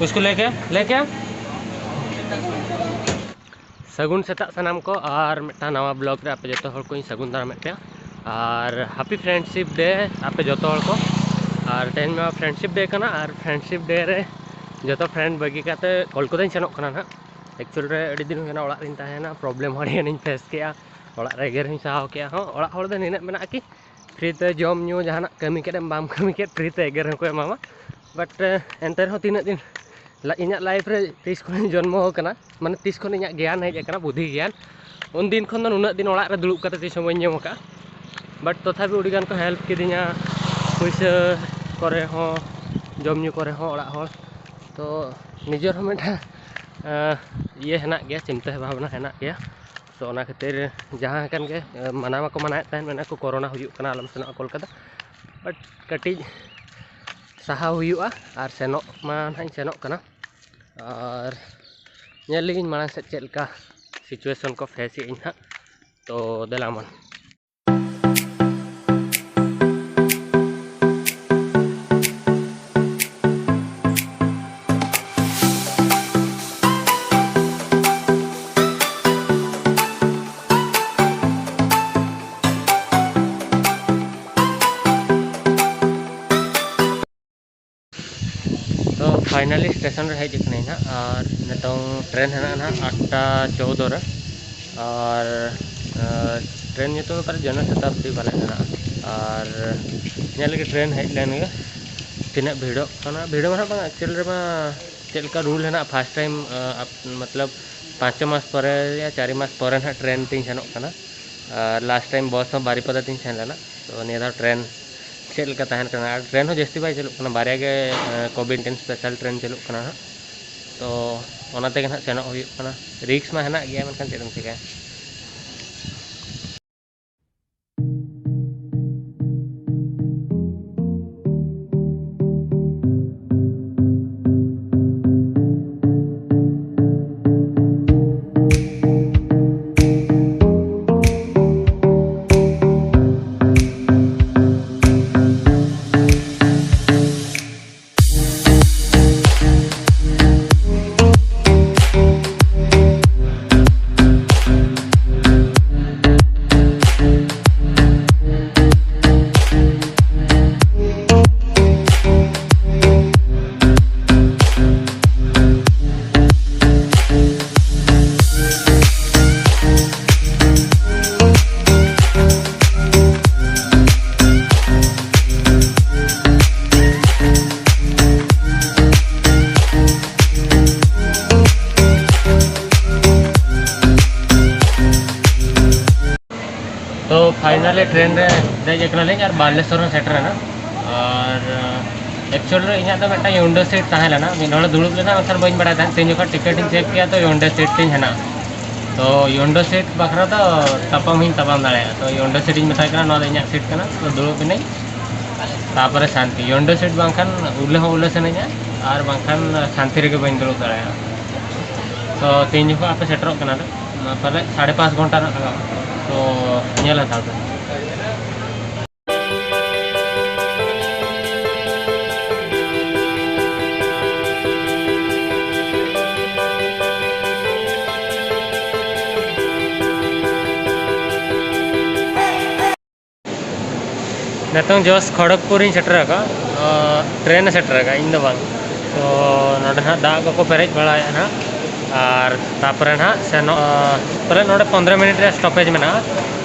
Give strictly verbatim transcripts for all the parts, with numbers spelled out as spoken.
उसको लेके लेके ᱥᱟᱹᱜᱩᱱ ᱥᱮᱛᱟᱜ ᱥᱟᱱᱟᱢ ᱠᱚ, ᱟᱨ ᱢᱤᱫᱴᱟᱝ ᱱᱟᱣᱟ ᱵᱞᱚᱜ ᱨᱮ ᱟᱯᱮ ᱡᱚᱛᱚ ᱦᱚᱲ ᱠᱚᱧ ᱥᱟᱹᱜᱩᱱ ᱫᱟᱨᱟᱢᱮᱫ ᱯᱮᱭᱟ᱾ ᱟᱨ ᱦᱮᱯᱤ ᱯᱷᱨᱮᱱᱰᱥᱤᱯ ᱰᱮ ᱟᱯᱮ ᱡᱚᱛᱚ ᱦᱚᱲ ᱠᱚ᱾ ᱟᱨ ᱛᱮᱦᱮᱧ ᱢᱟ ᱯᱷᱨᱮᱱᱰᱥᱤᱯ ᱰᱮ ᱠᱟᱱᱟ, ᱟᱨ ᱯᱷᱨᱮᱱᱰᱥᱤᱯ ᱰᱮ ᱨᱮ ᱡᱚᱛᱚ ᱯᱷᱨᱮᱱᱰ ᱵᱟᱹᱜᱤ ᱠᱟᱛᱮ ᱠᱳᱞᱠᱟᱛᱟᱧ ᱥᱮᱱᱚᱜ ᱠᱟᱱᱟ ᱱᱟᱦᱟᱜ᱾ ᱮᱠᱪᱩᱭᱮᱞ ᱨᱮ ᱟᱹᱰᱤ ᱫᱤᱱ ᱦᱩᱭᱱᱟ ᱚᱲᱟᱜ ᱨᱤᱧ ᱛᱟᱦᱮᱸᱭᱮᱱᱟ, ᱯᱨᱚᱵᱞᱮᱢ ᱦᱚᱸ ᱟᱹᱰᱤ ᱜᱟᱱᱤᱧ ᱯᱷᱮᱥ ᱠᱮᱜᱼᱟ, ᱚᱲᱟᱜ ᱨᱮ ᱮᱜᱮᱨ ᱦᱚᱸᱧ ᱥᱟᱦᱟᱣ ᱠᱮᱜᱼᱟ᱾ ᱦᱚᱸ, ᱚᱲᱟᱜ ᱦᱚᱲ ᱫᱚ ᱱᱤᱱᱟᱹᱜ ᱢᱮᱱᱟᱜᱼᱟ ᱠᱤ ᱯᱷᱨᱤ ᱛᱮ ᱡᱚᱢ ᱧᱩ, ᱡᱟᱦᱟᱱᱟᱜ ᱠᱟᱹᱢᱤ ᱠᱮᱫ ᱮᱢ ᱵᱟᱢ ᱠᱟᱹᱢᱤ ᱠᱮᱫ, ᱯᱷᱨᱤ ᱛᱮ ᱮᱜᱮᱨ ᱦᱚᱸᱠᱚ ᱮᱢᱟᱢᱟ᱾ ᱵᱟᱴ ᱮᱱᱛᱮ ᱨᱮᱦᱚᱸ ᱛᱤᱱᱟᱹᱜ ᱫᱤᱱ ᱞᱟ- ᱤᱧᱟᱹᱜ ᱞᱟᱭᱤᱯᱷ ᱨᱮ ᱛᱤᱥ ᱠᱷᱚᱱᱤᱧ ᱡᱚᱱᱢᱚ ᱟᱠᱟᱱᱟ, ᱢᱟᱱᱮ ᱛᱤᱥ ᱠᱷᱚᱱ ᱤᱧᱟᱹᱜ ᱜᱮᱭᱟᱱ ᱦᱮᱡ ᱟᱠᱟᱱᱟ, ᱵᱩᱫᱷᱤ ᱜᱮᱭᱟᱱ, ᱩᱱ ᱫᱤᱱ ᱠᱷᱚᱱ ᱫᱚ ᱱᱩᱱᱟᱹᱜ ᱫᱤᱱ ᱚᱲᱟᱜ ᱨᱮ ᱫᱩᱲᱩᱵ ᱠᱟᱛᱮ ᱛᱤᱥ ᱦᱚᱸ ᱵᱟᱹᱧ ᱧᱟᱢ ᱟᱠᱟᱫᱼᱟ᱾ ᱵᱟᱴ ᱛᱚᱛᱷᱟᱯᱤ ᱟᱹᱰᱤ ᱜᱟᱱ ᱠᱚ ᱦᱮᱞᱯ ᱠᱤᱫᱤᱧᱟ, ᱯᱩᱭᱥᱟᱹ ᱠᱚᱨᱮ ᱦᱚᱸ, ᱡᱚᱢ ᱧᱩ ᱠᱚᱨᱮ ᱦᱚᱸ ᱚᱲᱟᱜ ᱦᱚᱲ᱾ ᱛᱚ ᱱᱤᱡᱮᱨ ᱦᱚᱸ ᱢᱤᱫᱴᱟᱝ ᱤᱭᱟᱹ ᱦᱮᱱᱟᱜ ᱜᱮᱭᱟ, ᱪᱤᱱᱛᱟᱹ ᱵᱷᱟᱵᱽᱱᱟ ᱦᱮᱱᱟᱜ ᱜᱮᱭᱟ᱾ ᱛᱚ ᱚᱱᱟ ᱠᱷᱟᱹᱛᱤᱨ ᱡᱟᱦᱟᱸ ᱟᱠᱟᱱ ᱜᱮ, ᱢᱟᱱᱟ ᱢᱟᱠᱚ ᱢᱟᱱᱟᱭᱮᱫ ᱛᱟᱦᱮᱱ, ᱢᱮᱱᱟ ᱠᱚ ᱠᱳᱨᱳᱱᱟ ᱦᱩᱭᱩᱜ ᱠᱟᱱᱟ, ᱟᱞᱚᱢ ᱥᱮᱱᱚᱜᱼᱟ ᱠᱳᱞᱠᱟᱛᱟ᱾ ᱵᱟᱴ ᱠᱟᱹᱴᱤᱡ ᱥᱟᱦᱟᱣ ᱦᱩᱭᱩᱜᱼᱟ, ᱟᱨ ᱥᱮᱱᱚᱜ ᱢᱟ ᱱᱟᱦᱟᱜ ᱤᱧ ᱥᱮᱱᱚᱜ ᱠᱟᱱᱟ᱾ ᱟᱨ ᱧᱮᱞ ᱞᱮᱜᱤᱧ ᱢᱟᱲᱟᱝ ᱥᱮᱫ ᱪᱮᱫ ᱞᱮᱠᱟ ᱥᱤᱪᱩᱭᱮᱥᱚᱱ ᱠᱚ ᱯᱷᱮᱥ ᱮᱫ ᱟᱹᱧ ᱦᱟᱸᱜ᱾ ᱛᱚ ᱫᱮᱞᱟ ᱢᱟ᱾ ᱛᱚ ᱯᱷᱟᱭᱱᱟᱞᱤ ᱥᱴᱮᱥᱚᱱ ᱨᱮ ᱦᱮᱡ ᱟᱠᱟᱱᱟᱹᱧ ᱱᱟᱦᱟᱜ, ᱟᱨ ᱱᱤᱛᱚᱝ ᱴᱨᱮᱱ ᱦᱮᱱᱟᱜᱼᱟ ᱱᱟᱦᱟᱜ ᱟᱴᱴᱟ ᱪᱳᱣᱫᱚ ᱨᱮ᱾ ᱟᱨ ᱴᱨᱮᱱ ᱧᱩᱛᱩᱢ ᱫᱚ ᱯᱟᱞᱮ ᱡᱚᱱ ᱥᱚᱛᱟᱵᱫᱤ ᱯᱟᱞᱮ ᱦᱮᱱᱟᱜᱼᱟ᱾ ᱟᱨ ᱧᱮᱞ ᱞᱟᱹᱜᱤᱫ ᱴᱨᱮᱱ ᱦᱮᱡ ᱞᱮᱱ ᱜᱮ, ᱛᱤᱱᱟᱹᱜ ᱵᱷᱤᱲᱚᱜ ᱠᱟᱱᱟ᱾ ᱵᱷᱤᱲ ᱢᱟ ᱱᱟᱦᱟᱜ ᱵᱟᱝ, ᱮᱠᱪᱩᱭᱮᱞ ᱨᱮᱢᱟ ᱪᱮᱫ ᱞᱮᱠᱟ ᱨᱩᱞ ᱦᱮᱱᱟᱜᱼᱟ, ᱯᱷᱟᱥᱴ ᱴᱟᱭᱤᱢ, ᱢᱚᱛᱞᱚᱵ ᱯᱟᱸᱪ ᱪᱷᱚ ᱢᱟᱥ ᱯᱚᱨᱮ ᱭᱟ ᱪᱟᱨ ᱢᱟᱥ ᱯᱚᱨᱮ ᱱᱟᱦᱟᱜ ᱴᱨᱮᱱ ᱛᱤᱧ ᱥᱮᱱᱚᱜ ᱠᱟᱱᱟ᱾ ᱟᱨ ᱞᱟᱥᱴ ᱴᱟᱭᱤᱢ ᱵᱚᱥ ᱦᱚᱸ ᱵᱟᱨᱤᱯᱟᱫᱟ ᱛᱤᱧ ᱥᱮᱱ ᱞᱮᱱᱟ᱾ ᱛᱚ ᱱᱤᱭᱟᱹ ᱫᱷᱟᱣ ᱴᱨᱮᱱ ᱪᱮᱫ ᱞᱮᱠᱟ ᱛᱟᱦᱮᱱ ᱠᱟᱱᱟ, ᱟᱨ ᱴᱨᱮᱱ ᱦᱚᱸ ᱡᱟᱹᱥᱛᱤ ᱵᱟᱭ ᱪᱟᱹᱞᱩᱜ ᱠᱟᱱᱟ, ᱵᱟᱨᱭᱟ ᱜᱮ ᱠᱳᱵᱷᱤᱰ ᱱᱟᱭᱤᱱᱴᱤᱱ ᱥᱯᱮᱥᱟᱞ ᱴᱨᱮᱱ ᱪᱟᱹᱞᱩᱜ ᱠᱟᱱᱟ ᱦᱟᱸᱜ᱾ ᱛᱚ ᱚᱱᱟ ᱛᱮᱜᱮ ᱱᱟᱦᱟᱜ ᱥᱮᱱᱚᱜ ᱦᱩᱭᱩᱜ ᱠᱟᱱᱟ᱾ ᱨᱤᱠᱥ ᱢᱟ ᱦᱮᱱᱟᱜ ᱜᱮᱭᱟ, ᱢᱮᱱᱠᱷᱟᱱ ᱪᱮᱫ ᱮᱢ ᱪᱤᱠᱟᱹᱭᱟ᱾ ᱯᱷᱟᱭᱱᱟᱞᱤ ᱴᱨᱮᱱ ᱨᱮ ᱫᱮᱡ ᱟᱠᱟᱱᱟᱞᱤᱧ ᱟᱨ ᱵᱟᱞᱮᱥᱚᱨ ᱦᱚᱸ ᱥᱮᱴᱮᱨᱮᱱᱟ᱾ ᱟᱨ ᱮᱠᱪᱩᱭᱟᱞ ᱨᱮ ᱤᱧᱟᱹᱜ ᱫᱚ ᱢᱤᱫᱴᱟᱝ ᱩᱭᱤᱱᱰᱳ ᱥᱤᱴ ᱛᱟᱦᱮᱸ ᱞᱮᱱᱟ, ᱢᱤᱫ ᱦᱚᱲ ᱫᱩᱲᱩᱵ ᱞᱮᱱᱟ, ᱢᱮᱱᱠᱷᱟᱱ ᱵᱟᱹᱧ ᱵᱟᱲᱟᱭ ᱛᱟᱦᱮᱸᱫ᱾ ᱛᱮᱦᱮᱧ ᱡᱚᱠᱷᱚᱱ ᱴᱤᱠᱤᱴ ᱤᱧ ᱪᱮᱠ ᱠᱮᱫᱟ, ᱛᱚ ᱩᱭᱤᱱᱰᱳ ᱥᱤᱴ ᱛᱤᱧ ᱦᱮᱱᱟᱜᱼᱟ᱾ ᱛᱚ ᱩᱭᱤᱱᱰᱳ ᱥᱤᱴ ᱵᱟᱠᱷᱨᱟ ᱫᱚ ᱛᱟᱯᱟᱢ ᱦᱚᱸᱧ ᱛᱟᱯᱟᱢ ᱫᱟᱲᱮᱭᱟᱜᱼᱟ᱾ ᱛᱚ ᱩᱭᱤᱱᱰᱳ ᱥᱤᱴ ᱤᱧ ᱢᱮᱛᱟᱭ ᱠᱟᱱᱟ, "ᱱᱚᱣᱟ ᱫᱚ ᱤᱧᱟᱹᱜ ᱥᱤᱴ ᱠᱟᱱᱟ, ᱛᱚ ᱫᱩᱲᱩᱵ ᱮᱱᱟᱹᱧ, ᱛᱟᱯᱚᱨᱮ ᱥᱟᱱᱛᱤ, ᱩᱭᱤᱱᱰᱳ ᱥᱤᱴ ᱵᱟᱝᱠᱷᱟᱱ ᱩᱞᱟᱹ ᱦᱚᱸ ᱩᱞᱟᱹ ᱥᱟᱱᱟᱧᱟ, ᱟᱨ ᱵᱟᱝᱠᱷᱟᱱ ᱥᱟᱱᱛᱤ ᱨᱮᱜᱮ ᱵᱟᱹᱧ ᱫᱩᱲᱩᱵ ᱫᱟᱲᱮᱭᱟᱜᱼᱟ᱾" ᱛᱚ ᱛᱮᱦᱮᱧ ᱡᱚᱠᱷᱚᱱ ᱟᱯᱮ ᱥᱮᱴᱮᱨᱚᱜ ᱠᱟᱱᱟ ᱯᱮ, ᱯᱟᱞᱮ ᱥᱟᱲᱮ ᱯᱟᱸᱪ ᱜᱷᱚᱱᱴᱟ ᱨᱮᱱᱟᱜ ᱞᱟᱜᱟᱜᱼᱟ, ᱛᱚ ᱧᱮᱞ ᱦᱟᱛᱟᱲ ᱯᱮ᱾ ᱱᱤᱛᱚᱝ ᱡᱚᱥ ᱠᱷᱚᱲᱚᱜᱽᱯᱩᱨ ᱤᱧ ᱥᱮᱴᱮᱨ ᱟᱠᱟᱫᱼᱟ, ᱴᱨᱮᱱ ᱮ ᱥᱮᱴᱮᱨ ᱟᱠᱟᱫᱼᱟ, ᱤᱧ ᱫᱚ ᱵᱟᱝ᱾ ᱛᱚ ᱱᱚᱰᱮ ᱱᱟᱦᱟᱜ ᱫᱟᱜ ᱠᱚᱠᱚ ᱯᱮᱨᱮᱡ ᱵᱟᱲᱟᱭᱮᱫᱼᱟ ᱱᱟᱦᱟᱜ, ᱟᱨ ᱛᱟᱨᱯᱚᱨᱮ ᱱᱟᱦᱟᱜ ᱥᱮᱱᱚᱜ, ᱯᱟᱞᱮ ᱱᱚᱰᱮ ᱯᱚᱱᱫᱽᱨᱚ ᱢᱤᱱᱤᱴ ᱨᱮᱭᱟᱜ ᱥᱴᱚᱯᱮᱡᱽ ᱢᱮᱱᱟᱜᱼᱟ᱾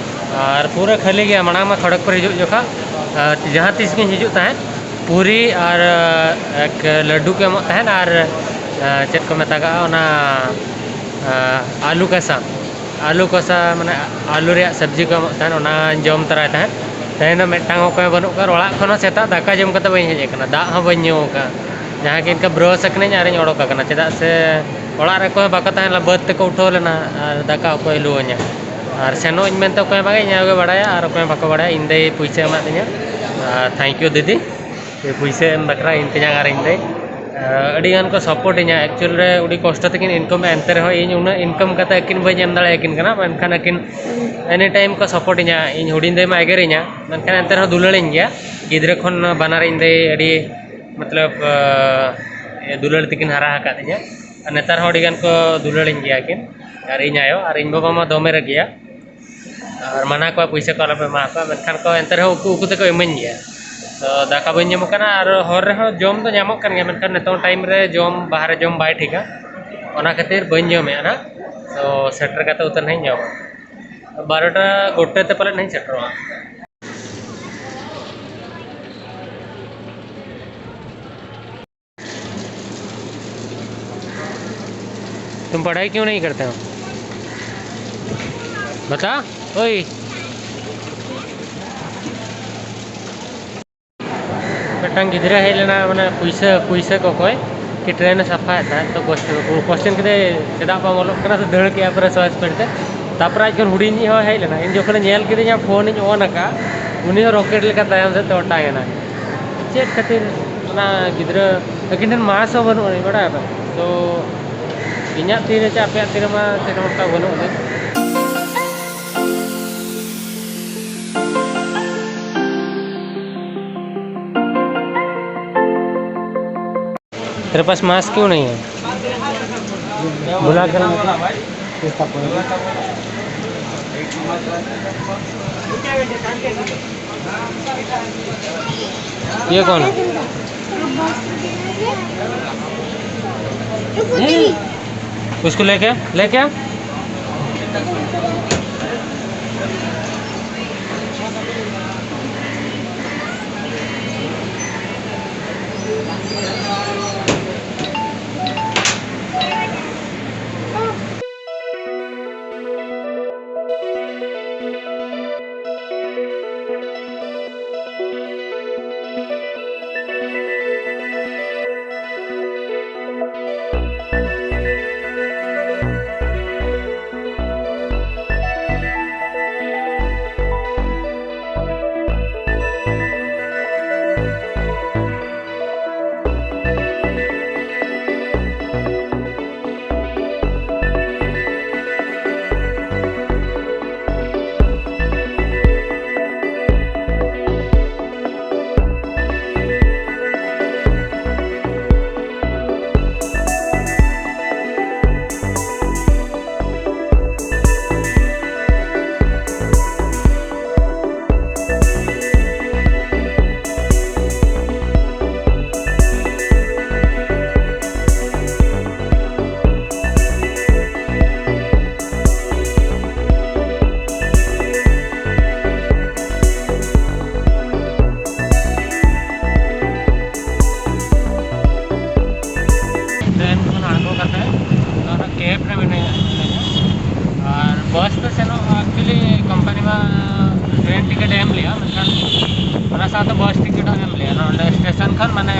ᱟᱨ ᱯᱩᱨᱟᱹ ᱠᱷᱟᱹᱞᱤ ᱜᱮᱭᱟ᱾ ᱢᱟᱲᱟᱝ ᱢᱟ ᱠᱷᱚᱲᱚᱜᱽᱯᱩᱨ ᱦᱤᱡᱩᱜ ᱡᱚᱠᱷᱟ, ᱟᱨ ᱡᱟᱦᱟᱸ ᱛᱤᱥ ᱜᱤᱧ ᱦᱤᱡᱩᱜ ᱛᱟᱦᱮᱸᱫ, ᱯᱩᱨᱤ ᱟᱨ, ᱟᱨ ᱮᱠ ᱞᱟᱹᱰᱩ ᱠᱚ ᱮᱢᱚᱜ ᱛᱟᱦᱮᱸᱫ, ᱟᱨ, ᱟᱨ ᱪᱮᱫ ᱠᱚ ᱢᱮᱛᱟᱜᱟᱜᱼᱟ, ᱚᱱᱟ, ᱟᱨ ᱟᱞᱩ ᱠᱟᱥᱟ, ᱟᱞᱩ ᱠᱟᱥᱟ, ᱢᱟᱱᱮ ᱟᱞᱩ ᱨᱮᱭᱟᱜ ᱥᱚᱵᱽᱡᱤ ᱠᱚ ᱮᱢᱚᱜ ᱛᱟᱦᱮᱸᱫ, ᱚᱱᱟᱧ ᱡᱚᱢ ᱛᱚᱨᱟᱭ ᱛᱟᱦᱮᱸᱫ᱾ ᱛᱮᱦᱮᱧ ᱫᱚ ᱢᱤᱫᱴᱟᱝ ᱦᱚᱸ ᱚᱠᱚᱭ ᱦᱚᱸ ᱵᱟᱹᱱᱩᱜ ᱠᱚᱣᱟ᱾ ᱚᱲᱟᱜ ᱠᱷᱚᱱ ᱦᱚᱸ ᱥᱮᱛᱟᱜ ᱫᱟᱠᱟ ᱡᱚᱢ ᱠᱟᱛᱮ ᱵᱟᱹᱧ ᱦᱮᱡ ᱟᱠᱟᱱᱟ, ᱫᱟᱜ ᱦᱚᱸ ᱵᱟᱹᱧ ᱧᱩ ᱟᱠᱟᱫᱼᱟ᱾ ᱡᱟᱦᱟᱸ ᱜᱮ ᱤᱱᱠᱟ ᱵᱨᱟᱥ ᱟᱠᱟᱱᱟᱹᱧ ᱟᱨᱤᱧ ᱚᱰᱚᱠ ᱟᱠᱟᱱᱟ, ᱪᱮᱫᱟᱜ ᱥᱮ ᱚᱲᱟᱜ ᱨᱮ ᱚᱠᱚᱭ ᱦᱚᱸ ᱵᱟᱠᱚ ᱛᱟᱦᱮᱸ ᱞᱮᱱᱟ, ᱵᱟᱹᱫᱽ ᱛᱮᱠᱚ ᱩᱴᱷᱟᱹᱣ ᱞᱮᱱᱟ, ᱟᱨ ᱫᱟᱠᱟ ᱚᱠᱚᱭ ᱦᱤᱞᱩᱣᱟᱹᱧᱟ? ᱟᱨ ᱥᱮᱱᱚᱜ ᱤᱧ ᱢᱮᱱᱛᱮ ᱚᱠᱚᱭ ᱦᱚᱸ ᱵᱟᱝ, ᱤᱧ ᱟᱭᱳ ᱜᱮ ᱵᱟᱲᱟᱭᱟ, ᱟᱨ ᱚᱠᱚᱭ ᱦᱚᱸ ᱵᱟᱠᱚ ᱵᱟᱲᱟᱭᱟ᱾ ᱤᱧ ᱫᱟᱹᱭ ᱯᱩᱭᱥᱟᱹ ᱮᱢᱟᱫ ᱫᱤᱧᱟ, ᱟᱨ thank you ᱫᱤᱫᱤ᱾ ᱯᱩᱭᱥᱟᱹ ᱮᱢ ᱵᱟᱠᱷᱨᱟ ᱤᱧ ᱛᱮᱧᱟᱝ ᱟᱨ ᱤᱧ ᱫᱟᱹᱭ, ᱟᱹᱰᱤ ᱜᱟᱱ ᱠᱚ ᱥᱟᱯᱳᱨᱴ ᱤᱧᱟ᱾ ᱮᱠᱪᱩᱭᱮᱞ ᱨᱮ ᱟᱹᱰᱤ ᱠᱚᱥᱴᱚ ᱛᱮᱠᱤᱱ ᱤᱱᱠᱟᱢᱟ, ᱮᱱᱛᱮ ᱨᱮᱦᱚᱸ ᱤᱧ ᱩᱱᱟᱹᱜ ᱤᱱᱠᱟᱢ ᱠᱟᱛᱮ ᱟᱹᱠᱤᱱ ᱵᱟᱹᱧ ᱮᱢ ᱫᱟᱲᱮᱭᱟᱠᱤᱱ ᱠᱟᱱᱟ, ᱢᱮᱱᱠᱷᱟᱱ ᱟᱹᱠᱤᱱ ᱮᱱᱤ ᱴᱟᱭᱤᱢ ᱠᱚ ᱥᱟᱯᱳᱨᱴ ᱤᱧᱟ᱾ ᱤᱧ ᱦᱩᱰᱤᱧ ᱫᱟᱹᱭ ᱢᱟ ᱮᱜᱮᱨᱤᱧᱟ, ᱢᱮᱱᱠᱷᱟᱱ ᱮᱱᱛᱮ ᱨᱮᱦᱚᱸ ᱫᱩᱞᱟᱹᱲᱤᱧ ᱜᱮᱭᱟ᱾ ᱜᱤᱫᱽᱨᱟᱹ ᱠᱷᱚᱱ ᱵᱟᱱᱟᱨ ᱤᱧ ᱫᱟᱹᱭ ᱟᱹᱰᱤ, ᱢᱚᱛᱞᱚᱵ, ᱫᱩᱞᱟᱹᱲ ᱛᱮᱠᱤᱱ ᱦᱟᱨᱟ ᱟᱠᱟᱫᱤᱧᱟ᱾ ᱟᱨ ᱱᱮᱛᱟᱨ ᱦᱚᱸ ᱟᱹᱰᱤ ᱜᱟᱱ ᱠᱚ ᱫᱩᱞᱟᱹᱲᱤᱧ ᱜᱮᱭᱟ ᱠᱤᱱ, ᱟᱨ ᱤᱧ ᱟᱭᱳ ᱟᱨ ᱤᱧ ᱵᱟᱵᱟ ᱢᱟ ᱫᱚᱢᱮ ᱨᱟᱹᱜᱤᱭᱟ᱾ ᱟᱨ ᱢᱟᱱᱟ ᱠᱚᱣᱟ, ᱯᱩᱭᱥᱟᱹ ᱠᱚ ᱟᱞᱚᱯᱮ ᱮᱢᱟ ᱠᱚᱣᱟ, ᱢᱮᱱᱠᱷᱟᱱ ᱠᱚ ᱮᱱᱛᱮ ᱨᱮᱦᱚᱸ ᱩᱠᱩ ᱩᱠᱩ ᱛᱮᱠᱚ ᱤᱢᱟᱹᱧ ᱜᱮᱭᱟ᱾ ᱛᱚ ᱫᱟᱠᱟ ᱵᱟᱹᱧ ᱡᱚᱢ ᱠᱟᱱᱟ, ᱟᱨ ᱦᱚᱨ ᱨᱮᱦᱚᱸ ᱡᱚᱢ ᱫᱚ ᱧᱟᱢᱚᱜ ᱠᱟᱱ ᱜᱮᱭᱟ, ᱢᱮᱱᱠᱷᱟᱱ ᱱᱤᱛᱚᱝ ᱴᱟᱭᱤᱢ ᱨᱮ ᱡᱚᱢ, ᱵᱟᱦᱨᱮ ᱡᱚᱢ ᱵᱟᱭ ᱴᱷᱤᱠᱟ, ᱚᱱᱟ ᱠᱷᱟᱹᱛᱤᱨ ᱵᱟᱹᱧ ᱡᱚᱢᱮᱫᱼᱟ ᱱᱟᱦᱟᱜ᱾ ᱛᱚ ᱥᱮᱴᱮᱨ ᱠᱟᱛᱮ ᱩᱛᱟᱹᱨ ᱱᱟᱦᱟᱜ ᱤᱧ ᱡᱚᱢᱟ, ᱵᱟᱨᱚᱴᱟ ᱜᱚᱴᱟ ᱛᱮ ᱯᱟᱞᱮᱫ ᱱᱟᱦᱟᱜ ᱤᱧ ᱥᱮᱴᱮᱨᱚᱜᱼᱟ᱾ तुम पढ़ाई क्यों नहीं करते हो? बता। ओए, ᱢᱤᱫᱴᱟᱝ ᱜᱤᱫᱽᱨᱟᱹ ᱦᱮᱡ ᱞᱮᱱᱟ, ᱢᱟᱱᱮ ᱯᱩᱭᱥᱟᱹ, ᱯᱩᱭᱥᱟᱹ ᱠᱚᱠᱚᱭ ᱠᱤ ᱴᱨᱮᱱ ᱮ ᱥᱟᱯᱷᱟᱭᱮᱫ ᱛᱟᱦᱮᱸᱫ, ᱛᱚ ᱠᱚᱥᱪᱮᱱ, ᱠᱚᱥᱪᱮᱱ ᱠᱮᱫᱟᱭ, "ᱪᱮᱫᱟᱜ ᱵᱟᱢ ᱚᱞᱚᱜ ᱠᱟᱱᱟ?" ᱛᱚ ᱫᱟᱹᱲ ᱠᱮᱜᱼᱟ ᱯᱩᱨᱟᱹ ᱥᱚᱦᱚᱡ ᱥᱯᱤᱰ ᱛᱮ᱾ ᱛᱟᱯᱚᱨᱮ ᱟᱡ ᱠᱷᱚᱱ ᱦᱩᱰᱤᱧᱤᱡ ᱦᱚᱸ ᱦᱮᱡ ᱞᱮᱱᱟ, ᱤᱧ ᱡᱚᱠᱷᱚᱱᱮ ᱧᱮᱞ ᱠᱤᱫᱤᱧᱟ ᱯᱷᱳᱱᱤᱧ ᱚᱱ ᱟᱠᱟᱫ, ᱩᱱᱤ ᱦᱚᱸ ᱨᱚᱠᱮᱴ ᱞᱮᱠᱟ ᱛᱟᱭᱚᱢ ᱥᱮᱫ ᱛᱮ ᱚᱴᱟᱝ ᱮᱱᱟᱭ᱾ ᱪᱮᱫ ᱠᱷᱟᱹᱛᱤᱨ? ᱚᱱᱟ ᱜᱤᱫᱽᱨᱟᱹ, ᱟᱹᱠᱤᱱ ᱴᱷᱮᱱ ᱢᱟᱥᱠ ᱦᱚᱸ ᱵᱟᱹᱱᱩᱜ ᱟᱹᱱᱤᱡ, ᱵᱟᱲᱟᱭ ᱟᱯᱮ? ᱛᱚ ᱤᱧᱟᱹᱜ ᱛᱤᱨᱮ ᱪᱮ ᱟᱯᱮᱭᱟᱜ ᱛᱤᱨᱮᱢᱟ ᱪᱮᱫ ᱦᱚᱸ ᱚᱱᱠᱟ ᱵᱟᱹᱱᱩᱜ ᱟᱹᱱᱤᱡ᱾ तेरे पास मास्क क्यों नहीं है? बुला कर। ये कौन है? उसको लेके, लेके आ। ᱴᱨᱮᱱ ᱠᱷᱚᱱ ᱟᱬᱜᱚ ᱠᱟᱛᱮ ᱱᱚᱣᱟ ᱠᱮᱵᱽ ᱨᱮ ᱢᱤᱱᱟᱹᱧᱟ, ᱢᱤᱱᱟᱹᱧᱟ᱾ ᱟᱨ ᱵᱟᱥ ᱛᱮ ᱥᱮᱱᱚᱜ actually ᱠᱳᱢᱯᱟᱱᱤ ᱢᱟ ᱴᱨᱮᱱ ᱴᱤᱠᱤᱴ ᱮ ᱮᱢ ᱞᱮᱜᱼᱟ, ᱢᱮᱱᱠᱷᱟᱱ ᱚᱱᱟ ᱥᱟᱶᱛᱮ ᱵᱟᱥ ᱴᱤᱠᱤᱴ ᱦᱚᱸ ᱮᱢ ᱞᱮᱭᱟ ᱱᱚᱰᱮ ᱥᱴᱮᱥᱚᱱ ᱠᱷᱚᱱ, ᱢᱟᱱᱮ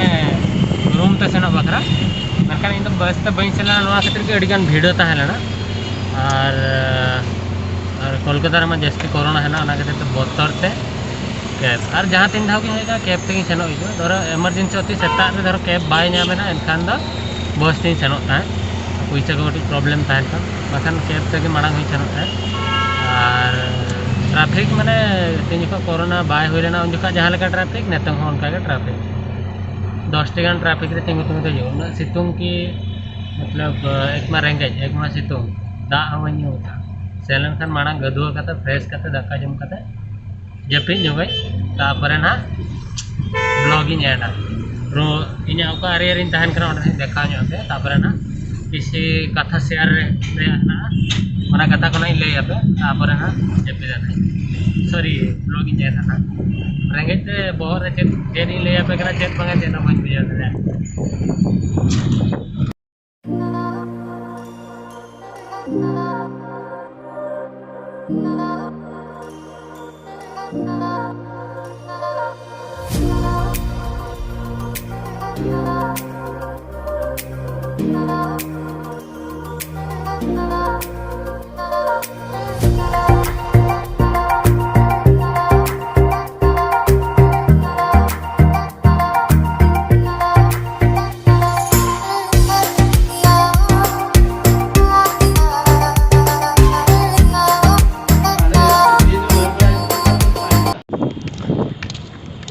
ᱨᱩᱢ ᱛᱮ ᱥᱮᱱᱚᱜ ᱵᱟᱠᱷᱨᱟ᱾ ᱢᱮᱱᱠᱷᱟᱱ ᱤᱧ ᱫᱚ ᱵᱟᱥ ᱛᱮ ᱵᱟᱹᱧ ᱥᱮᱱ ᱞᱮᱱᱟ, ᱱᱚᱣᱟ ᱠᱷᱟᱹᱛᱤᱨ ᱜᱮ ᱟᱹᱰᱤ ᱜᱟᱱ ᱵᱷᱤᱲ ᱛᱟᱦᱮᱸ ᱞᱮᱱᱟ᱾ ᱟᱨ ᱟᱨ ᱠᱳᱞᱠᱟᱛᱟ ᱨᱮᱢᱟ ᱡᱟᱹᱥᱛᱤ ᱠᱳᱨᱳᱱᱟ ᱦᱮᱱᱟᱜ, ᱚᱱᱟ ᱠᱷᱟᱹᱛᱤᱨ ᱛᱮ ᱵᱚᱛᱚᱨ ᱛᱮ ᱠᱮᱵᱽ᱾ ᱟᱨ ᱡᱟᱦᱟᱸ ᱛᱤᱱ ᱫᱷᱟᱣ ᱜᱤᱧ ᱦᱮᱡ ᱟᱠᱟᱱᱟ, ᱠᱮᱵᱽ ᱛᱮᱜᱤᱧ ᱥᱮᱱᱚᱜ ᱦᱤᱡᱩᱜᱼᱟ᱾ ᱫᱷᱚᱨᱚ ᱮᱢᱟᱨᱡᱮᱱᱥᱤ ᱚᱛᱤ ᱥᱮᱛᱟᱜ ᱨᱮ ᱫᱷᱚᱨᱚ ᱠᱮᱵᱽ ᱵᱟᱭ ᱧᱟᱢ ᱮᱱᱟ, ᱮᱱᱠᱷᱟᱱ ᱫᱚ ᱵᱟᱥ ᱛᱮᱧ ᱥᱮᱱᱚᱜ ᱛᱟᱦᱮᱸᱫ, ᱯᱩᱭᱥᱟᱹ ᱠᱚ ᱠᱟᱹᱴᱤᱡ ᱯᱨᱚᱵᱞᱮᱢ ᱛᱟᱦᱮᱱ ᱠᱷᱟᱱ᱾ ᱵᱟᱠᱷᱟᱱ ᱠᱮᱵᱽ ᱛᱮᱜᱮ ᱢᱟᱲᱟᱝ ᱦᱚᱸᱧ ᱥᱮᱱᱚᱜ ᱛᱟᱦᱮᱸᱫ᱾ ᱟᱨ ᱴᱨᱟᱯᱷᱤᱠ, ᱢᱟᱱᱮ ᱛᱤᱱ ᱡᱚᱠᱷᱚᱱ ᱠᱳᱨᱳᱱᱟ ᱵᱟᱭ ᱦᱩᱭ ᱞᱮᱱᱟ, ᱩᱱ ᱡᱚᱠᱷᱚᱱ ᱡᱟᱦᱟᱸ ᱞᱮᱠᱟ ᱴᱨᱟᱯᱷᱤᱠ, ᱱᱤᱛᱚᱝ ᱦᱚᱸ ᱚᱱᱠᱟ ᱜᱮ ᱴᱨᱟᱯᱷᱤᱠ᱾ ᱫᱚᱥ ᱴᱤ ᱜᱟᱱ ᱴᱨᱟᱯᱷᱤᱠ ᱨᱮ ᱛᱤᱸᱜᱩ ᱛᱤᱸᱜᱩ ᱛᱮ ᱦᱤᱡᱩᱜᱼᱟ᱾ ᱩᱱᱟᱹᱜ ᱥᱤᱛᱩᱝ ᱠᱤ, ᱢᱚᱛᱞᱚᱵ, ᱮᱠ ᱢᱟ ᱨᱮᱸᱜᱮᱡ, ᱮᱠ ᱢᱟ ᱥᱤᱛᱩᱝ, ᱫᱟᱜ ᱦᱚᱸ ᱵᱟᱹᱧ ᱧᱩ ᱟᱠᱟᱫᱟ, ᱥᱮᱱ ᱞᱮᱱᱠᱷᱟᱱ ᱢᱟᱲᱟᱝ ᱜᱟᱹᱫᱩᱣᱟᱹ ᱠᱟᱛᱮ, ᱯᱷᱨᱮᱥ ᱠᱟᱛᱮ, ᱫᱟᱠᱟ ᱡᱚᱢ ᱠᱟᱛᱮ ᱡᱟᱹᱯᱤᱫ ᱧᱚᱜᱟᱹᱧ, ᱛᱟᱯᱚᱨᱮ ᱱᱟᱦᱟᱜ ᱵᱞᱚᱜ ᱤᱧ ᱮᱰᱟ᱾ ᱨᱳ-, ᱤᱧᱟᱹᱜ ᱚᱠᱟ ᱮᱨᱤᱭᱟ ᱨᱤᱧ ᱛᱟᱦᱮᱱ ᱠᱟᱱᱟ, ᱚᱸᱰᱮ ᱱᱟᱦᱟᱜ ᱫᱮᱠᱷᱟᱣ ᱧᱚᱜ ᱟᱯᱮ, ᱛᱟᱯᱚᱨᱮ ᱱᱟᱦᱟᱜ ᱠᱤᱪᱷᱤ ᱠᱟᱛᱷᱟ ᱥᱮᱭᱟᱨ ᱨᱮ ᱨᱮᱭᱟᱜ ᱦᱮᱱᱟᱜᱼᱟ, ᱚᱱᱟ ᱠᱟᱛᱷᱟ ᱠᱚ ᱱᱟᱦᱟᱜ ᱤᱧ ᱞᱟᱹᱭ ᱟᱯᱮ, ᱛᱟᱯᱚᱨᱮ ᱱᱟᱦᱟᱜ ᱡᱟᱹᱯᱤᱫᱟ ᱱᱟᱦᱟᱜ, ᱥᱚᱨᱤ, ᱵᱞᱚᱜ ᱤᱧ ᱮᱰᱟ ᱱᱟᱦᱟᱜ᱾ ᱨᱮᱸᱜᱮᱡ ᱛᱮ ᱵᱚᱦᱚᱜ ᱨᱮ ᱪᱮᱫ, ᱪᱮᱫ ᱤᱧ ᱞᱟᱹᱭ ᱟᱯᱮ ᱠᱟᱱᱟ, ᱪᱮᱫ ᱵᱟᱝᱟ, ᱪᱮᱫ ᱦᱚᱸ ᱵᱟᱹᱧ ᱵᱩᱡᱷᱟᱹᱣ ᱫᱟᱲᱮᱭᱟᱜ ᱠᱟᱱᱟ᱾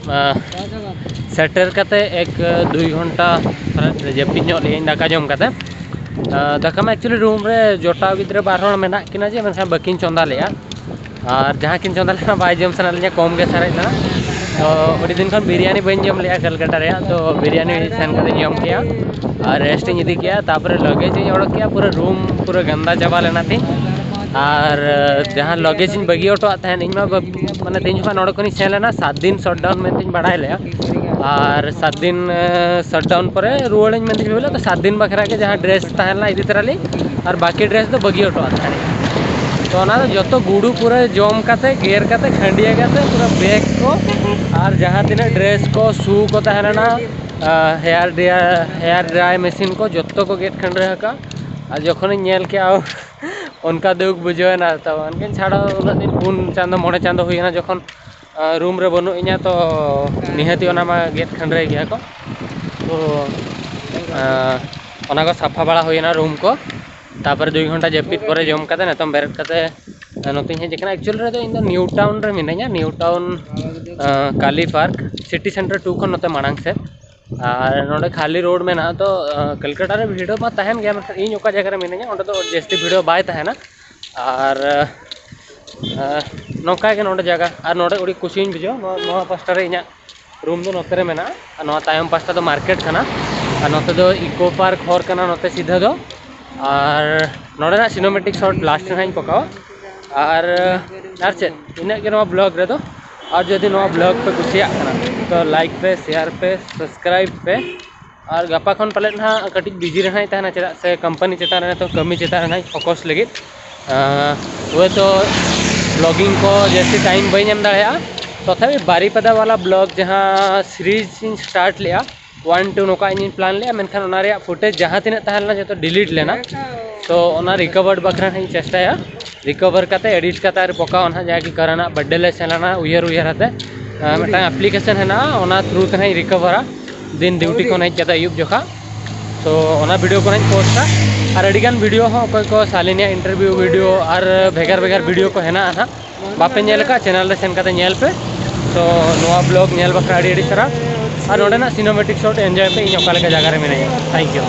ᱟᱸ, ᱥᱮᱴᱮᱨ ᱠᱟᱛᱮ ᱮᱠ ᱫᱩᱭ ᱜᱷᱚᱱᱴᱟ ᱯᱨᱟᱭ ᱡᱟᱹᱯᱤᱫ ᱧᱚᱜ ᱞᱮᱜᱼᱟᱹᱧ ᱫᱟᱠᱟ ᱡᱚᱢ ᱠᱟᱛᱮ᱾ ᱟᱸ, ᱫᱟᱠᱟ ᱢᱟ actually ᱨᱩᱢ ᱨᱮ ᱡᱚᱴᱟᱣ ᱜᱤᱫᱽᱨᱟᱹ ᱵᱟᱨ ᱦᱚᱲ ᱢᱮᱱᱟᱜ ᱠᱤᱱᱟ, ᱡᱮ ᱢᱮᱱᱠᱷᱟᱱ ᱵᱟᱹᱠᱤᱱ ᱪᱚᱸᱫᱟ ᱞᱮᱜᱼᱟ᱾ ᱟᱨ ᱡᱟᱦᱟᱸ ᱠᱤᱱ ᱪᱚᱸᱫᱟ ᱞᱮᱜᱼᱟ, ᱵᱟᱭ ᱡᱚᱢ ᱥᱟᱱᱟ ᱞᱤᱧᱟ, ᱠᱚᱢ ᱜᱮ ᱥᱟᱨᱮᱡ ᱞᱮᱱᱟ᱾ ᱛᱚ ᱟᱹᱰᱤ ᱫᱤᱱ ᱠᱷᱚᱱ ᱵᱤᱨᱭᱟᱱᱤ ᱵᱟᱹᱧ ᱡᱚᱢ ᱞᱮᱜᱼᱟ ᱠᱟᱞᱠᱟᱴᱟ ᱨᱮᱭᱟᱜ, ᱛᱚ ᱵᱤᱨᱭᱟᱱᱤ ᱥᱮᱱ ᱠᱟᱛᱮ ᱡᱚᱢ ᱠᱮᱜᱼᱟ᱾ ᱟᱨ ᱨᱮᱥᱴ ᱤᱧ ᱤᱫᱤ ᱠᱮᱜᱼᱟ, ᱛᱟᱯᱚᱨᱮ ᱞᱟᱜᱮᱡᱽ ᱤᱧ ᱚᱰᱚᱠ ᱠᱮᱜᱼᱟ, ᱯᱩᱨᱟᱹ ᱨᱩᱢ ᱯᱩᱨᱟᱹ ᱜᱟᱱᱫᱟ ᱪᱟᱵᱟ ᱞᱮᱱᱟ ᱛᱤᱧ᱾ ᱟᱨ ᱡᱟᱦᱟᱸ ᱞᱟᱜᱮᱡᱽ ᱤᱧ ᱵᱟᱹᱜᱤ ᱦᱚᱴᱚᱣᱟᱜ ᱛᱟᱦᱮᱸᱫ, ᱤᱧ ᱢᱟ ᱵᱟᱹ-, ᱢᱟᱱᱮ ᱛᱮᱦᱮᱧ ᱡᱚᱠᱷᱚᱱ ᱱᱚᱰᱮ ᱠᱷᱚᱱᱤᱧ ᱥᱮᱱ ᱞᱮᱱᱟ, ᱥᱟᱛ ᱫᱤᱱ ᱥᱟᱴᱰᱟᱣᱩᱱ ᱢᱮᱱᱛᱮᱧ ᱵᱟᱲᱟᱭ ᱞᱮᱜᱼᱟ᱾ ᱟᱨ ᱥᱟᱛ ᱫᱤᱱ, ᱮ, ᱥᱟᱴᱰᱟᱣᱩᱱ ᱯᱚᱨᱮ ᱨᱩᱣᱟᱹᱲᱟᱹᱧ ᱢᱮᱱᱛᱮᱧ ᱵᱷᱟᱵᱤ ᱞᱮᱫᱟ, ᱛᱚ ᱥᱟᱛ ᱫᱤᱱ ᱵᱟᱠᱷᱨᱟ ᱜᱮ ᱡᱟᱦᱟᱸ ᱰᱨᱮᱥ ᱛᱟᱦᱮᱸ ᱞᱮᱱᱟ ᱤᱫᱤ ᱛᱚᱨᱟ ᱞᱤᱧ, ᱟᱨ ᱵᱟᱹᱠᱤ ᱰᱨᱮᱥ ᱫᱚ ᱵᱟᱹᱜᱤ ᱦᱚᱴᱚᱣᱟᱜ ᱛᱟᱦᱮᱸᱫ᱾ ᱛᱚ ᱚᱱᱟ ᱫᱚ ᱡᱚᱛᱚ ᱜᱩᱰᱩ ᱯᱩᱨᱟᱹ ᱡᱚᱢ ᱠᱟᱛᱮ, ᱜᱮᱨ ᱠᱟᱛᱮ, ᱠᱷᱟᱹᱱᱰᱭᱟᱹ ᱠᱟᱛᱮ, ᱯᱩᱨᱟᱹ ᱵᱮᱜᱽ ᱠᱚ ᱟᱨ ᱡᱟᱦᱟᱸ ᱛᱤᱱᱟᱹᱜ ᱰᱨᱮᱥ ᱠᱚ, ᱥᱩ ᱠᱚ ᱛᱟᱦᱮᱸ ᱞᱮᱱᱟ, hair dry, hair dry machine ᱠᱚ ᱡᱚᱛᱚ ᱠᱚ ᱜᱮᱫ ᱠᱷᱟᱹᱱᱰᱨᱟᱹ ᱟᱠᱟᱫ᱾ ᱟᱨ ᱡᱚᱠᱷᱚᱱᱤᱧ ᱧᱮᱞ ᱠᱮᱜᱼᱟ, ᱚᱱᱠᱟ ᱫᱩᱠ ᱵᱩᱡᱷᱟᱹᱣ ᱮᱱᱟ᱾ ᱛᱚ ᱢᱮᱱᱠᱷᱟᱱ ᱪᱷᱟᱲᱟ, ᱩᱱᱟᱹᱜ ᱫᱤᱱ, ᱯᱩᱱ ᱪᱟᱸᱫᱚ, ᱢᱚᱬᱮ ᱪᱟᱸᱫᱚ ᱦᱩᱭᱮᱱᱟ ᱡᱚᱠᱷᱚᱱ ᱨᱩᱢ ᱨᱮ ᱵᱟᱹᱱᱩᱜ ᱤᱧᱟ, ᱛᱚ ᱱᱤᱦᱟᱹᱛᱤ ᱚᱱᱟ ᱢᱟ ᱜᱮᱫ ᱠᱷᱟᱹᱱᱰᱨᱟᱹᱭ ᱜᱮᱭᱟ ᱠᱚ᱾ ᱛᱚ ᱚᱱᱟ ᱠᱚ ᱥᱟᱯᱷᱟ ᱵᱟᱲᱟ ᱦᱩᱭᱮᱱᱟ ᱨᱩᱢ ᱠᱚ᱾ ᱛᱟᱯᱚᱨᱮ ᱫᱩᱭ ᱜᱷᱚᱱᱴᱟ ᱡᱟᱹᱯᱤᱫ ᱯᱚᱨᱮ ᱡᱚᱢ ᱠᱟᱛᱮ ᱱᱤᱛᱚᱝ ᱵᱮᱨᱮᱫ ᱠᱟᱛᱮ ᱱᱚᱛᱮᱧ ᱦᱮᱡ ᱟᱠᱟᱱᱟ᱾ ᱮᱠᱪᱩᱭᱮᱞ ᱨᱮᱫᱚ ᱤᱧ ᱫᱚ ᱱᱤᱭᱩ ᱴᱟᱣᱩᱱ ᱨᱮ ᱢᱤᱱᱟᱹᱧᱟ, ᱱᱤᱭᱩ ᱴᱟᱣᱩᱱ, ᱠᱟᱞᱤ ᱯᱟᱨᱠ, ᱥᱤᱴᱤ ᱥᱮᱱᱴᱟᱨ ᱴᱩ ᱠᱷᱚᱱ ᱱᱚᱛᱮ ᱢᱟᱲᱟᱝ ᱥᱮᱫ᱾ ᱟᱨ ᱱᱚᱰᱮ ᱠᱷᱟᱹᱞᱤ ᱨᱳᱰ ᱢᱮᱱᱟᱜᱼᱟ, ᱛᱚ ᱠᱟᱞᱠᱟᱴᱟ ᱨᱮ ᱵᱷᱤᱲ ᱢᱟ ᱛᱟᱦᱮᱱ ᱜᱮᱭᱟ, ᱢᱮᱱᱠᱷᱟᱱ ᱤᱧ ᱚᱠᱟ ᱡᱟᱭᱜᱟ ᱨᱮ ᱢᱤᱱᱟᱹᱧᱟ ᱚᱸᱰᱮ ᱫᱚ ᱡᱟᱹᱥᱛᱤ ᱵᱷᱤᱲ ᱵᱟᱭ ᱛᱟᱦᱮᱱᱟ᱾ ᱟᱨ ᱱᱚᱝᱠᱟ ᱜᱮ ᱱᱚᱰᱮ ᱡᱟᱭᱜᱟ, ᱟᱨ ᱱᱚᱰᱮ ᱟᱹᱰᱤ ᱠᱩᱥᱤᱧ ᱵᱩᱡᱷᱟᱹᱣᱟ᱾ ᱱᱚᱣᱟ, ᱱᱚᱣᱟ ᱯᱟᱥᱴᱟ ᱨᱮ ᱤᱧᱟᱹᱜ ᱨᱩᱢ ᱫᱚ ᱱᱚᱛᱮ ᱨᱮ ᱢᱮᱱᱟᱜᱼᱟ, ᱟᱨ ᱱᱚᱣᱟ ᱛᱟᱭᱚᱢ ᱯᱟᱥᱴᱟ ᱫᱚ ᱢᱟᱨᱠᱮᱴ ᱠᱟᱱᱟ, ᱟᱨ ᱱᱚᱛᱮ ᱫᱚ ᱤᱠᱳ ᱯᱟᱨᱠ ᱦᱚᱨ ᱠᱟᱱᱟ ᱱᱚᱛᱮ ᱥᱤᱫᱷᱟᱹ ᱫᱚ᱾ ᱟᱨ ᱱᱚᱰᱮᱱᱟᱜ ᱥᱤᱱᱮᱢᱮᱴᱤᱠ ᱥᱚᱴ ᱞᱟᱥᱴ ᱨᱮ ᱦᱟᱸᱜ ᱤᱧ ᱯᱚᱠᱟᱣᱟ᱾ ᱟᱨ, ᱟᱨ ᱪᱮᱫ, ᱤᱱᱟᱹᱜ ᱜᱮ ᱱᱚᱣᱟ ᱵᱞᱚᱜ ᱨᱮᱫᱚ᱾ ᱟᱨ ᱡᱩᱫᱤ ᱱᱚᱣᱟ ᱵᱞᱚᱜ ᱯᱮ ᱠᱩᱥᱤᱭᱟᱜ ᱠᱟᱱᱟ, ᱛᱚ ᱞᱟᱭᱤᱠ ᱯᱮ, ᱥᱮᱭᱟᱨ ᱯᱮ, ᱥᱟᱵᱥᱠᱨᱟᱭᱤᱵ ᱯᱮ᱾ ᱟᱨ ᱜᱟᱯᱟ ᱠᱷᱚᱱ ᱯᱟᱞᱮᱫ ᱱᱟᱦᱟᱜ ᱠᱟᱹᱴᱤᱡ ᱵᱤᱡᱤ ᱨᱮ ᱱᱟᱦᱟᱜ ᱤᱧ ᱛᱟᱦᱮᱱᱟ, ᱪᱮᱫᱟᱜ ᱥᱮ ᱠᱳᱢᱯᱟᱱᱤ ᱪᱮᱛᱟᱱ ᱨᱮ ᱱᱤᱛᱚᱜ ᱠᱟᱹᱢᱤ ᱪᱮᱛᱟᱱ ᱨᱮ ᱱᱟᱦᱟᱜ ᱤᱧ ᱯᱷᱳᱠᱟᱥ ᱞᱟᱹᱜᱤᱫ᱾ ᱦᱳᱭᱛᱳ ᱵᱞᱚᱜᱤᱝ ᱠᱚ ᱡᱟᱹᱥᱛᱤ ᱴᱟᱭᱤᱢ ᱵᱟᱹᱧ ᱮᱢ ᱫᱟᱲᱮᱭᱟᱜᱼᱟ, ᱛᱚᱛᱷᱟᱯᱤ ᱵᱟᱨᱤᱯᱟᱫᱟ ᱵᱟᱞᱟ ᱵᱞᱚᱜ ᱡᱟᱦᱟᱸ ᱥᱤᱨᱤᱡᱽ ᱤᱧ ᱥᱴᱟᱨᱴ ᱞᱮᱜᱼᱟ, ᱚᱣᱟᱱ ᱴᱩ ᱱᱚᱝᱠᱟ ᱤᱧᱤᱧ ᱯᱞᱟᱱ ᱞᱮᱜᱼᱟ, ᱢᱮᱱᱠᱷᱟᱱ ᱚᱱᱟ ᱨᱮᱭᱟᱜ ᱯᱷᱩᱴᱮᱡᱽ ᱡᱟᱦᱟᱸ ᱛᱤᱱᱟᱹᱜ ᱛᱟᱦᱮᱸ ᱞᱮᱱᱟ ᱡᱚᱛᱚ ᱰᱤᱞᱤᱴ ᱞᱮᱱᱟ᱾ ᱛᱚ ᱚᱱᱟ ᱨᱤᱠᱚᱵᱷᱟᱨ ᱵᱟᱠᱷᱨᱟ ᱦᱟᱸᱜ ᱤᱧ ᱪᱮᱥᱴᱟᱭᱟ᱾ ᱨᱤᱠᱚᱵᱷᱟᱨ ᱠᱟᱛᱮ, ᱮᱰᱤᱴ ᱠᱟᱛᱮ ᱟᱨ ᱯᱚᱠᱟᱣᱟ ᱱᱟᱦᱟᱜ, ᱡᱟᱦᱟᱸ ᱠᱤ ᱠᱟᱨᱟᱱᱟᱜ ᱵᱟᱨᱛᱷᱰᱮ ᱞᱮ ᱥᱮᱱ ᱞᱮᱱᱟ, ᱩᱭᱦᱟᱹᱨ ᱩᱭᱦᱟᱹᱨ ᱟᱛᱮ᱾ ᱟᱨ ᱢᱤᱫᱴᱟᱝ ᱮᱯᱞᱤᱠᱮᱥᱚᱱ ᱦᱮᱱᱟᱜᱼᱟ, ᱚᱱᱟ ᱛᱷᱨᱩ ᱛᱮ ᱦᱟᱸᱜ ᱤᱧ ᱨᱤᱠᱚᱵᱷᱟᱨᱟ ᱫᱤᱱ ᱰᱤᱭᱩᱴᱤ ᱠᱷᱚᱱ ᱦᱮᱡ ᱠᱟᱛᱮ ᱟᱹᱭᱩᱵ ᱡᱚᱠᱷᱟ᱾ ᱛᱚ ᱚᱱᱟ ᱵᱷᱤᱰᱤᱭᱳ ᱠᱚ ᱦᱟᱸᱜ ᱤᱧ ᱯᱳᱥᱴᱟ᱾ ᱟᱨ ᱟᱹᱰᱤᱜᱟᱱ ᱵᱷᱤᱰᱤᱭᱳ ᱦᱚᱸ, ᱚᱠᱚᱭ ᱠᱚ ᱥᱟᱞᱤᱱᱤᱭᱟ ᱤᱱᱴᱟᱨᱵᱷᱤᱭᱩ ᱵᱷᱤᱰᱤᱭᱳ ᱟᱨ ᱵᱷᱮᱜᱟᱨ ᱵᱷᱮᱜᱟᱨ ᱵᱷᱤᱰᱤᱭᱳ ᱠᱚ ᱦᱮᱱᱟᱜᱼᱟ ᱱᱟᱦᱟᱜ, ᱵᱟᱯᱮ ᱧᱮᱞ ᱟᱠᱟᱫ, ᱪᱮᱱᱮᱞ ᱨᱮ ᱥᱮᱱ ᱠᱟᱛᱮ ᱧᱮᱞ ᱯᱮ᱾ ᱛᱚ ᱱᱚᱣᱟ ᱵᱞᱚᱜ ᱧᱮᱞ ᱵᱟᱠᱷᱨᱟ ᱟᱹᱰᱤ ᱟᱹᱰᱤ ᱥᱟᱨᱦᱟᱣ᱾ ᱟᱨ ᱱᱚᱰᱮᱱᱟᱜ ᱥᱤᱱᱮᱢᱮᱴᱤᱠ ᱥᱚᱴ ᱮᱱᱡᱚᱭ ᱯᱮ, ᱤᱧ ᱚᱠᱟ ᱞᱮᱠᱟ ᱡᱟᱭᱜᱟ ᱨᱮ ᱢᱤᱱᱟᱹᱧᱟ᱾ Thank U.